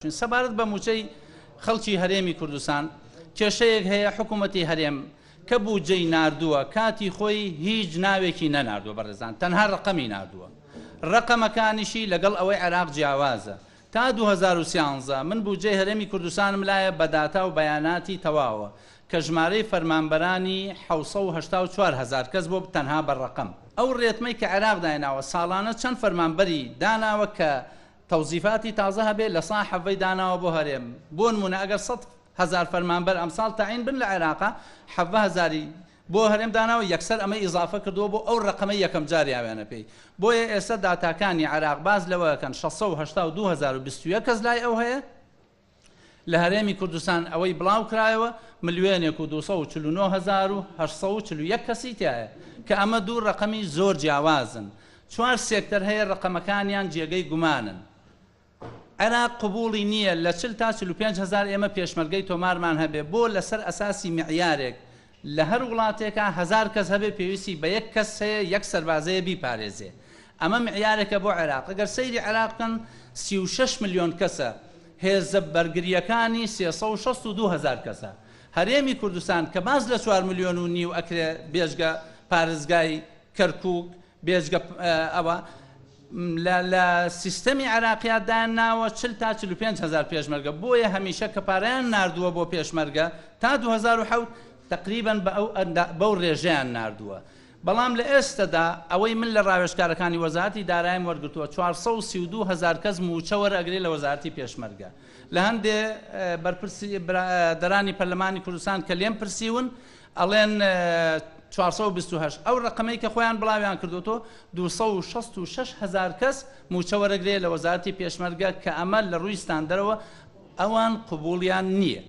سەبارەت بە مووچەی خەڵکی هەرێمی کوردستان کێشەیەک هەیە، حکوومەتی هەرێم کە بودجەی ناردووە کاتی خۆی هیچ ناوێکی نەناردووە بەڕێزان، تەنها ڕەقەمی ناردووە، ڕەقەمەکانیشی لەگەڵ ئەوەی عێراق جیاوازە. تا 2013 من بودجەی هەرێمی کوردستانم لایە بە داتا و بەیاناتی تەواوە کە ژمارەی فەرمانبەرانی 784 هەزار کەس بۆ تەنها بە ڕەقەم. ئەو ڕێتمەی کە عێراق دایناوە ساڵانە چەند فەرمانبەری داناوە کە تەوزیفاتی تازە هەبێ لە سا حەڤەی داناوە بۆ هەرێم، بۆنمونە ئەگەر 100 هەزار فەرمانبەر ئەمساڵ تەعین بن لە عێراقا، حەڤە هەزاری بۆ هەرێم داناوە، یەکسەر ئەمەی ئیزافە کردووە بۆ ئەو ڕەقەمەی یەکەم جار یاویانە پێی. بۆیە ئێستا داتاکانی عێراق باس لەوە کەن 682 هەزار و 21 کەس لای ئەو هەیە. لە هەرێمی کوردستان ئەوەی بڵاو کرایەوە ملیۆنێک و 249 هەزار و 841 کەسی تایە، کە ئەمە دوو ڕەقەمی زۆر جیاوازن. چوار سێکتەر هەیە ڕەقەمەکانیان جێگەی گومانن. عێراق قبوڵی نییە لە 40 تا 45 هەزار ئێمە پێشمەرگەی تۆمارمان هەبێ، بۆ لەسەر ئەساسی معیارێک لە هەر وڵاتێکا 1000 کەس هەبێ پێویستی بە یەک کەس هەیە یەک سەربازەیە بیپارێزێ. ئەمە معیارێکە بۆ عێراق. ئەگەر سەیری عێراق بکەن 36 ملیۆن کەسە، هێزە بەرگریەکانی 362 هەزار کەسە. هەرێمی کوردستان کە باز لە 4 ملیۆن و نیو ئەکرێ، بێجگە پارێزگای کەرکوک، بێجگە ئەوە، لە سیستەمی عێراقیات دایان ناوە 40 تا 45 هەزار پێشمەرگە. بۆیە هەمیشە کە پارەیان ناردووە بۆ پێشمەرگە تا 2007 تقریبا بەو ڕێژەیان ناردووە. بەڵام لە ئێستەدا ئەوەی من لە ڕاوێژکارەکانی وەزارەتی دارایم وەرگرتووە 432 هەزار کەس موچە وەرئەگرێ لە وەزارەتی پێشمەرگە. لە هەندێ بەرپرسی دەرانی پەرلەمانی کوردستان کە لێم پرسیون ئەڵێن 428. ئەو ڕقەمەی کە خۆیان بڵاویان کردوتۆ 266 هەزار کەس موچە وەرەگرێ لە وەزارەتی پێشمەرگە، کە ئەمە لە ڕووی ستاندەرەوە ئەوان قبوڵیان نییە.